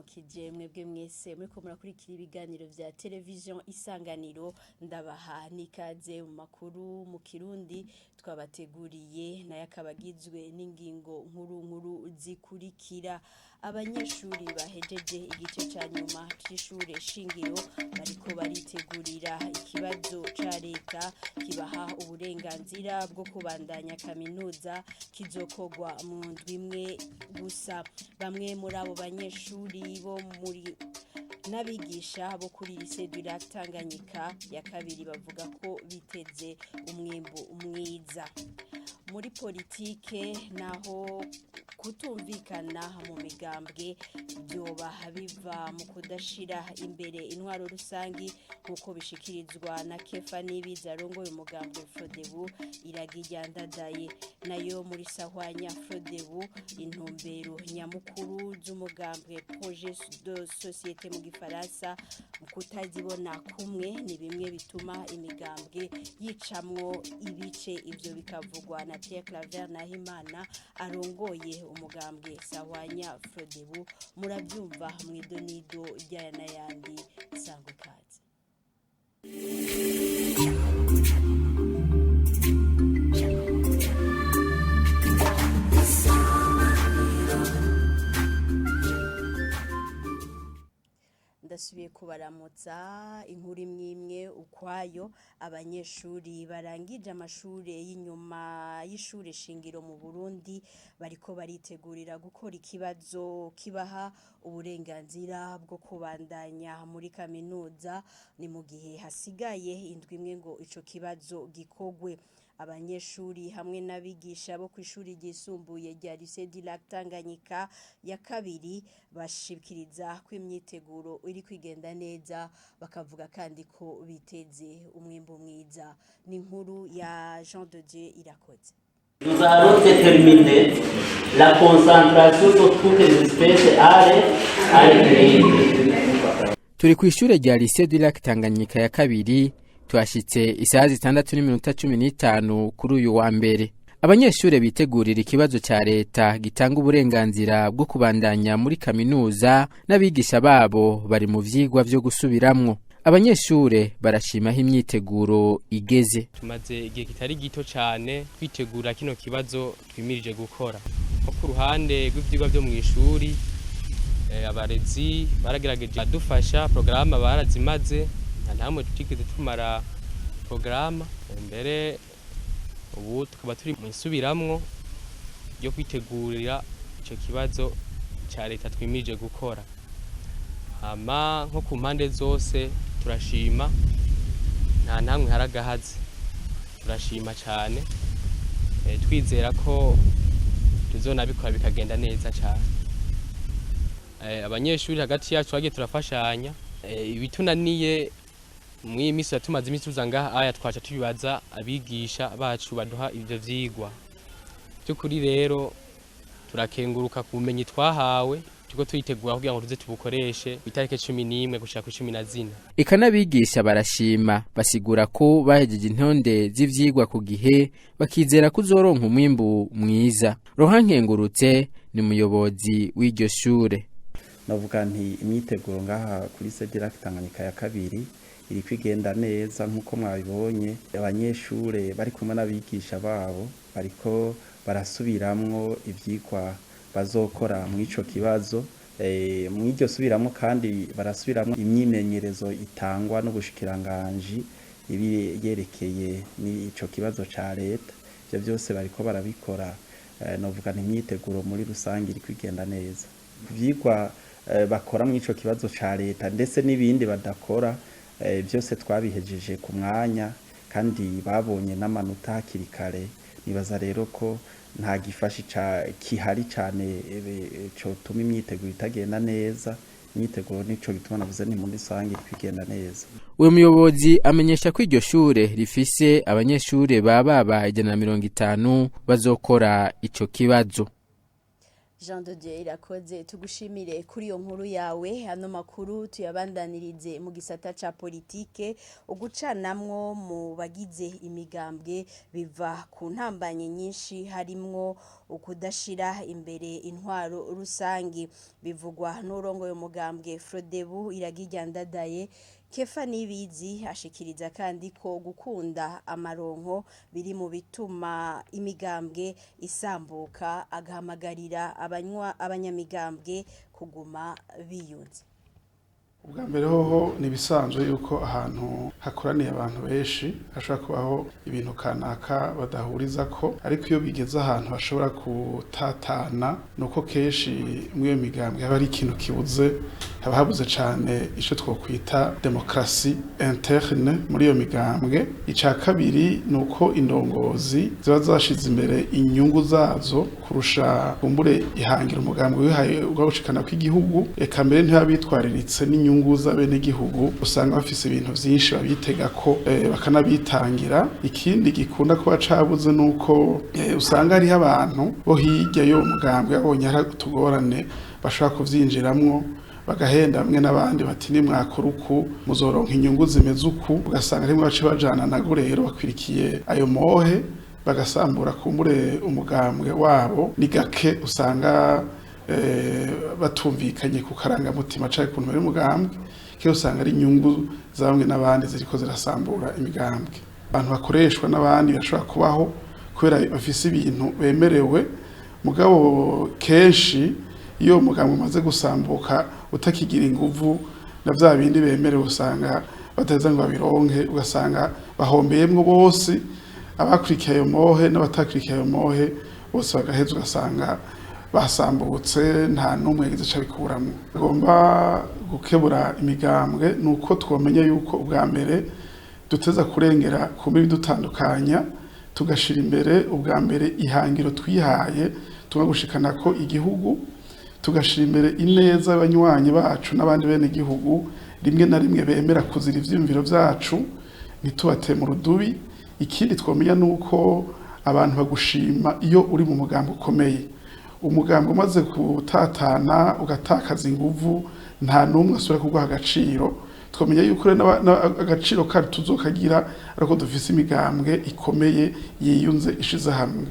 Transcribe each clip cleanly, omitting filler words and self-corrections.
Ndabaramukije mwebwe mwese muriko murakurikira ibiganiro vya televiziyo Isanganiro. Ndabaha n'ikaze mu makuru mu Kirundi twabateguriye, nayo akaba agizwe n'ingingo nkuru nkuru zikurikira: abanyeshuri bahejeje igice ca nyuma c'ishure shingiro bariko baritegurira ikibazo ca leta kibaha uburenganzira bwo kubandanya kaminuza, kizokorwa mu ndwi imwe gusa. Bamwe muri abo banyeshuri bo muri n'abigisha bo kuri lycée du Lac Tanganyika ya kabiri bavuga ko biteze umwimbu mwiza. Muri politike naho, kutumvikana mu migambwe byoba biva mu kudashira imbere intwaro rusangi, nk'uko bishikirizwa na Kefa Nibizi arongoye umugambwe Frodebu Iragijyandadaye. Nayo muri Sahwanya Frodebu, intumbero nyamukuru z'umugambwe, projet de société mu gifaransa, mu kutazibona kumwe ni bimwe bituma imigambwe yicamwo ibice. Ivyo bikavugwa na Pierre Claver Nahimana arongoye umugambwe Sahwanya Frodebu. Murabyumva mw'idonido ryaya n'ayandi. Sangwa ikaze. Ndasubiye kubaramutsa. Inkuru imwe imwe ukwayo. Abanyeshuri barangije amashure y'inyuma y'ishure shingiro mu Burundi bariko baritegurira gukora ikibazo kibaha uburenganzira bwo kubandanya muri kaminuza. Ni mu gihe hasigaye indwi imwe ngo ico kibazo gikogwe. Abanyeshuri hamwe n'abigisha bo kw'ishuri ryisumbuye rya Lycée du Lac Tanganyika ya kabiri bashikiriza ko imyiteguro iri kwigenda neza, bakavuga kandi ko biteze umwimbu mwiza. Ni inkuru ya Jean de Dieu Irakoze. Nous allons déterminer la concentration de toutes les espèces à l'équilibre. Turi ku ishure rya Lycée du Lac Tanganyika ya kabiri. Tuhashitse isaha 6:15 kuri uyu wa mbere. Abanyeshure bitegurira ikibazo ca leta gitanga uburenganzira bwo kubandanya muri kaminuza n'abigisha babo bari mu vyigwa vyo gusubiramwo. Abanyeshure barashima aho imyiteguro igeze. Tumaze igihe kitari gito cyane twitegura kino kibazo twimirije gukora. Nko ku ruhande rw'ivyigwa vyo mu ishuri, abarezi baragerageje badufasha, porogaramu barazimaze, nta ntamwe tutigeze tumara porogaramu. Mbere ubu tukaba turi mu isubiramwo ryo kwitegurira ico kibazo ca leta twimirije gukora. Hama nko ku mpande zose turashima, nta ntamwe haragahaze, turashima cyane, twizera ko tuzonabikora bikagenda neza cyane. Abanyeshuri hagati yacu bagiye turafashanya ibitunaniye. Mw'iyi minsi tumaze iminsi tuza ngaha aya, twaca tubibaza abigisha bacu baduha ivyo vyigwa. By'ukuri rero turakenguruka ku bumenyi twahawe, turiko turitegura kugira ngo tuze tubukoreshe itariki 11 gushika ku 14. Eka n'abigisha barashima, basigura ko bahejeje intonde z'ivyigwa ku gihe, bakizera ko uzoronka umwimbu mwiza. Rohankengurutse ni umuyobozi w'iryo shure. Navuga nti imyiteguro ngaha kuri Lycée Tanganyika ya kabiri iriko igenda neza. Nk'uko mwabibonye, abanyeshure bari kumwe n'abigisha babo bariko barasubiramwo ivyigwa bazokora mw'ico kibazo. Mw'iryo subiramwo kandi barasubiramwo imyimenyerezo itangwa n'ubushikiranganji ibi yerekeye n'ico kibazo ca leta. Ivyo vyose bariko barabikora. Novuga nti imyiteguro muri rusange iriko igenda neza. Ivyigwa bakora mw'ico kibazo ca leta ndetse n'ibindi badakora, byose twabihejeje ku mwanya kandi babonye n'amanota hakiri kare. Nibaza rero ko nta gifashi kihari cane cotuma imyiteguro itagenda neza. Imyiteguro, nico gituma navuze ni muri rusange iriko igenda neza. Uyu muyobozi amenyesha ko iryo shure rifise abanyeshure baba 150 bazokora ico kibazo. Jean de Dieu Irakoze, tugushimire kuri iyo nkuru yawe. Hano makuru tuyabandanirize mu gisata ca politike. Ugucanamwo mu bagize imigambwe biva ku ntambanye nyinshi, harimwo ukudashira imbere intwaro rusangi, bivugwa n'urongoye umugambwe Frodebu Iragijyandadaye. Kefa Nibizi ashikiriza kandi ko gukunda amaronko biri mu bituma imigambwe isambuka, agahamagarira abanywa abanyamigambwe kuguma biyunze. Ubwa mbere hoho ni ibisanzwe yuko ahantu hakoraniye abantu benshi hashobora kubaho ibintu kanaka badahuriza ko, ariko iyo bigeze ahantu bashobora kutatana, ni uko kenshi muri iyo migambwe haba hari ikintu kibuze, haba habuze cyane icyo twokwita demokarasi interne muri iyo migambwe. Icya kabiri ni uko indongozi ziba zashize imbere inyungu zazo kurusha kumbure ihangira umugambwe wihaye ugawushikana kw'igihugu. Eka mbere ntibabitwariritse n'inyungu z'abenegihugu, usanga bafise ibintu vyinshi babitega ko bakanabitangira. Ikindi gikunda kuba cabuze nuko usanga hariho abantu bo hirya y'uwo mugambwe babonye hari utugorane bashobora kuvyinjiramwo, bagahenda bamwe n'abandi bati: "Nimwakora uku muzoronka inyungu zimeze uku." Ugasanga rimwe bace bajana nago, rero bakwirikiye ayo mohe, bagasambura kumbure umugambwe wabo. Ni gake usanga batumvikanye ku karangamutima canke ku ntumbero y'umugambwe, kenshi usanga ari inyungu za bamwe n'abandi ziriko zirasambura imigambwe. Abantu bakoreshwa n'abandi bashobora kubaho kubera bafise ibintu bemerewe, mugabo kenshi iyo umugambwe umaze gusambuka utakigira inguvu, na vya bindi bemerewe usanga bataheza ngo babironke, ugasanga bahombeyemwo bose, abakurikiye ayo mohe n'abatakurikiye ayo mohe bose bagaheza, ugasanga basambutse, nta n'umwe yagize ico abikuramwo. Agomba gukebura imigambwe ni uko twomenya yuko ubwa mbere duteza kurengera ku mibi dutandukanya, tugashira imbere ubwa mbere ihangiro twihaye tugagushikana ko igihugu, tugashira imbere ineza y'abanywanyi bacu n'abandi bene igihugu rimwe na rimwe bemera kuzira ivyiyumviro vyacu, ntitubate mu rudubi. Ikindi twomenya nuko abantu bagushima iyo uri mu mugambi ukomeye. Umugambi umaze gutatana ugatakaza inguvu, nta n'umwe asubira kuguha agaciro. Twamenya yuko rero agaciro kacu tuzokagira ariko dufise imigambwe ikomeye, yiyunze, ishize hamwe.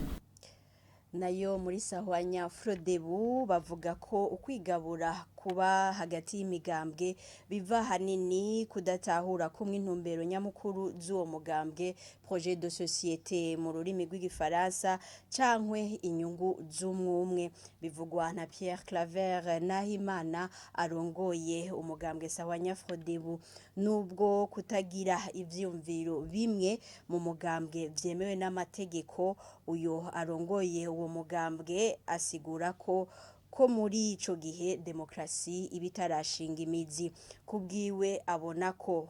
Nayo muri Sahwanya Frodebu bavuga ko ukwigabura kuba hagati y'imigambwe biva hanini kudatahura kumwe intumbero nyamukuru z'uwo mugambwe, projet de société mu rurimi rw'igifaransa, cankwe inyungu z'umwumwe. Bivugwa na Pierre Claver Nahimana arongoye umugambwe Sahwanya Frodebu. Nubwo kutagira ivyiyumviro bimwe mu mugambwe vyemewe n'amategeko, uyo arongoye uwo mugambwe asigura ko muri ico gihe demokrasi iba itarashinga imizi. Kubwiwe abona ko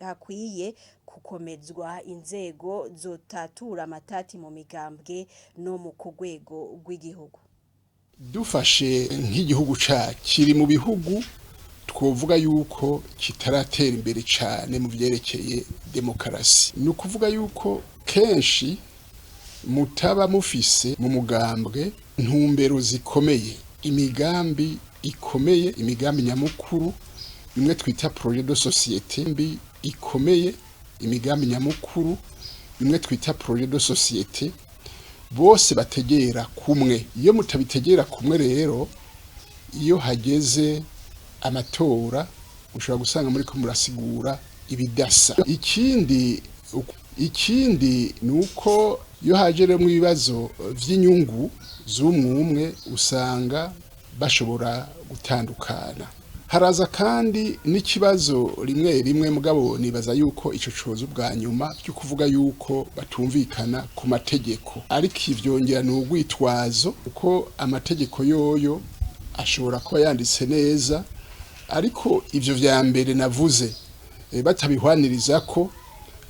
hakwiye gukomezwa inzego zotatura amatati mu migambwe no mu ku rwego rw'igihugu. Dufashe nk'igihugu cacu, kiri mu bihugu twovuga yuko kitaratera imbere cyane mu byerekeye demokarasi. Ni ukuvuga yuko kenshi mutaba mufise mu mugambwe ntumbero zikomeye, imigambi ikomeye, imigambi nyamukuru, bimwe twita projet de société mbi ikomeye, imigambi nyamukuru, bimwe twita projet de société, bose bategera kumwe. Iyo mutabitegera kumwe rero, iyo hageze amatora, ushobora gusanga muri ko murasigura ibidasa. Ikindi ni uko iyo haje rero ibibazo vy'inyungu z'umwumwe, usanga bashobora gutandukana. Haraza kandi n'ikibazo rimwe rimwe, mugabo nibaza yuko ico coza ubwa nyuma, byo kuvuga yuko batumvikana ku mategeko, ariko ivyongera ni urwitwazo, kuko amategeko yoyo ashobora kuba yanditse neza, ariko ivyo vya mbere navuze batabihwaniriza ko.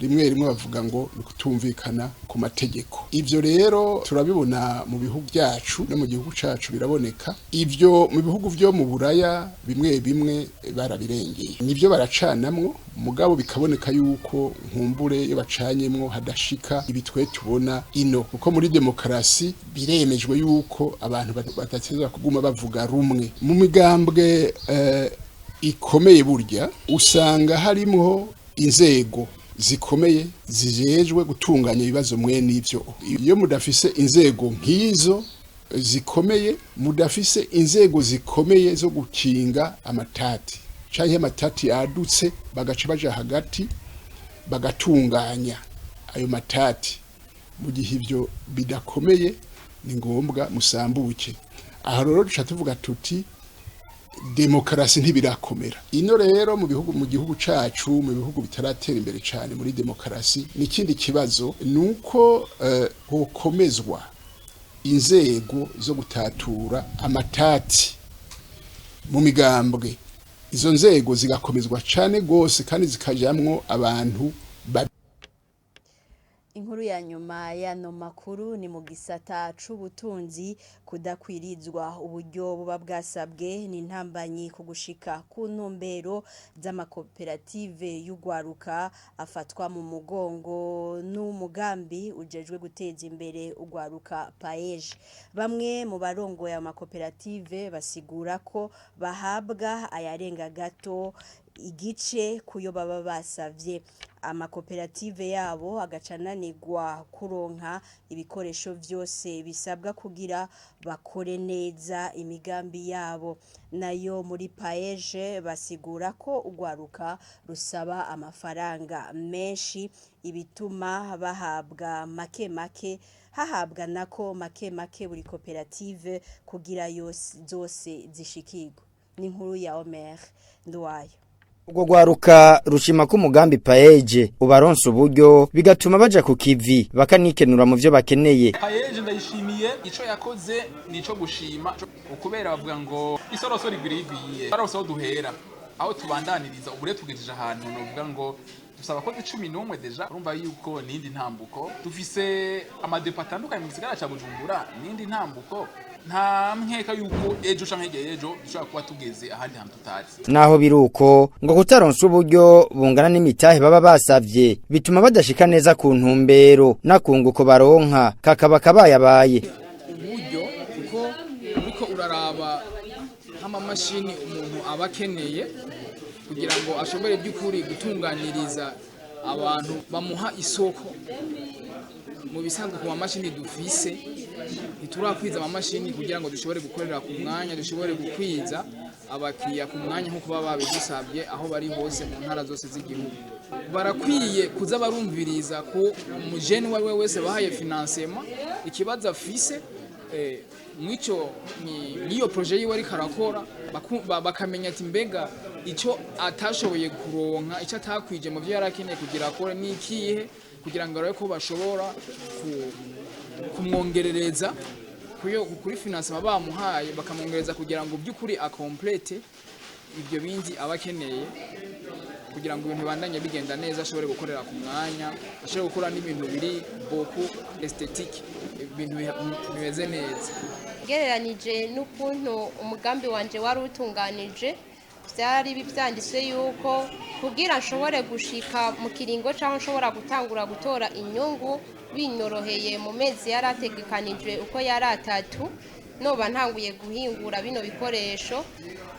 Rimwe rimwe bavuga ngo ni kutumvikana ku mategeko. Ivyo rero turabibona mu bihugu byacu, no mu gihugu cacu biraboneka. Ivyo mu bihugu vyo mu Buraya bimwe bimwe barabirengeye, nivyo baracanamwo, mugabo bikaboneka yuko nkumbure iyo bacanyemwo hadashika ibitwe tubona ino, kuko muri demokarasi biremejwe yuko abantu badatezwa kuguma bavuga rumwe. Mu migambwe ikomeye burya usanga harimwo inzego zikomeye zijejwe gutunganya ibibazo mwene ivyo. Iyo mudafise inzego nk'izo zikomeye, mudafise inzego zikomeye zo gukinga amatati canke amatati yadutse, bagaca baja hagati bagatunganya ayo matati, mu gihe ivyo bidakomeye ni ngombwa musambuke. Aha rero duca tuvuga tuti demokarasi ntibirakomera ino. Rero mu bihugu, mu gihugu cacu, mu bihugu bitaratera imbere cyane muri demokarasi, n'ikindi kibazo nuko hokomezwa inzego zo gutatura amatati mu migambwe. Izo nzego zigakomezwa cyane gose kandi zikajamwo abantu. Inkuru ya nyuma y'ano makuru ni mu gisata c'ubutunzi. Kudakwirizwa uburyo buba bwasabwe ni intambanyi ku gushika ku ntumbero z'amakoperative y'ugwaruka afatwa mu mugongo n'umugambi ujejwe guteza imbere ugwaruka, PAEEJ. Bamwe mu barongoye amakoperative basigura ko bahabwa ayarenga gato igice kuyo baba basavye, amakoperative yabo agaca ananirwa kuronka ibikoresho vyose bisabwa kugira bakore neza imigambi yabo. Nayo muri PAEEJ basigura ko ugwaruka rusaba amafaranga menshi, ibituma bahabwa make make, hahabwa nako make make buri koperative kugira yose zose zishikirwe. Ni inkuru ya Omer Nduwayo. Ubwo gwaruka rushima ko umugambi PAEEJ ubaronsa uburyo, bigatuma baja ku kivi bakanikenura mu vyo bakeneye. PAEEJ ndayishimiye, ico yakoze nico gushima, ukubera bavuga ngo isorosoro igwiriye igwiye. Barose aho duhera, aho tubandaniriza. Ubu rero tugejeje ahantu novuga ngo dufise abakozi 11 déjà. Urumva yuko nindi ntambuko. Dufise amadepo atandukanye mu gisagara ca Bujumbura, nindi ntambuko. Nta nkeka yuko ejo canke hirya y'ejo dushobora kuba tugeze ahandi hantu tutazi. Naho biruko, ngo kutaronsa uburyo bungana n'imitahe baba basavye bituma badashika neza ku ntumbero, nakunguko baronka kakaba kabayabaye. Uburyo, kuko uriko uraraba nk'amamashini umuntu aba akeneye kugira ngo ashobore by'ukuri gutunganiriza abantu bamuha isoko, mu bisanzwe ku mamashini dufise ntiturakwiza amamashini kugira ngo dushobore gukorera ku mwanya, dushobore gukwiza abakiriya ku mwanya nk'uko baba babidusabye aho bari hose mu ntara zose z'igihugu. Barakwiye kuza barumviriza ko umujene uwo ari we wese bahaye financement, ikibazo afise mwico niyo projet yiwe ariko arakora, bakamenya ati mbega icyo atashoboye kuronka, icyo atakwije mu byo yari akeneye kugira akore ni ikihe, kugira ngo arabe ko bashobora kumwongerereza kuyo kuri financement bamuhaye, bakamwongereza kugira ngo by'ukuri akomplete ibyo bindi aba akeneye, kugira ngo ibintu bibandanye bigenda neza, ashobore gukorera ku mwanya, ashobore gukora n'ibintu biri beaucoup esthétique, ibintu bimeze neza. Ugereranije n'ukuntu umugambi wanje wari utunganije, byari byanditse yuko kugira nshobore gushika mu kiringo cyangwa nshobora gutangura gutora inyungu binyoroheye mu mezi yari ategekanijwe uko yari 3, noba ntanguye guhingura bino bikoresho.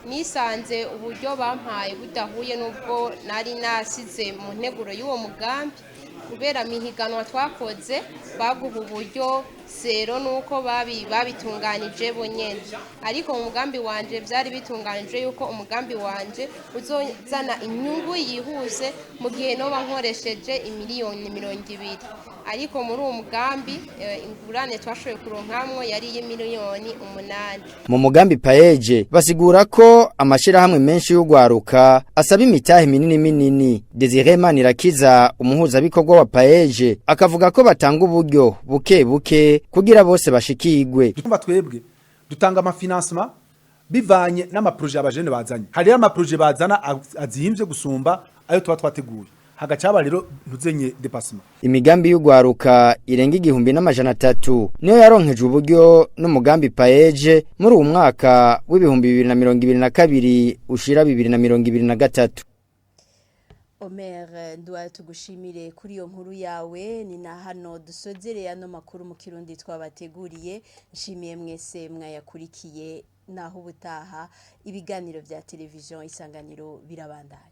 Nisanze uburyo bampaye budahuye n'ubwo nari nasize mu nteguro y'uwo mugambi, kubera mihiganwa twakoze baguha uburyo zero nuko babitunganije bonyene. Ariko mu mugambi wanje byari bitunganije yuko umugambi wanje uzozana inyungu yihuse mu gihe noba nkoresheje imiliyoni 20, ariko muri uwo mugambi ingurane twashoboye kuronkamwo yari y'imiliyoni 8. Mu mugambi PAEEJ basigura ko amashirahamwe menshi y'ugwaruka asaba imitahe minini minini. Desire Manirakiza, umuhuzabikorwa wa PAEEJ, akavuga ko batanga uburyo buke buke kugira bose bashikigwe. Dutumva twebwe dutanga amafinancement bivanye n'amaprojet abajene bazanye. Hari amaprojet bazana azimvye gusumba ayo tuba twateguye. Hagacaba rero ntuzenye dépassement. Imigambi y'ugwaruka irenga 1300 niyo yaronkeje uburyo n'umugambi PAEEJ muri uwu mwaka w'2022 ushira 2023. Omer Ndwa, tugushimire kuri iyo nkuru yawe. Ni na hano dusozereye ano makuru mu Kirundi twabateguriye. Nshimiye mwese mwayakurikiye. Naho ubutaha, ibiganiro bya Televiziyo Isanganiro birabandanya.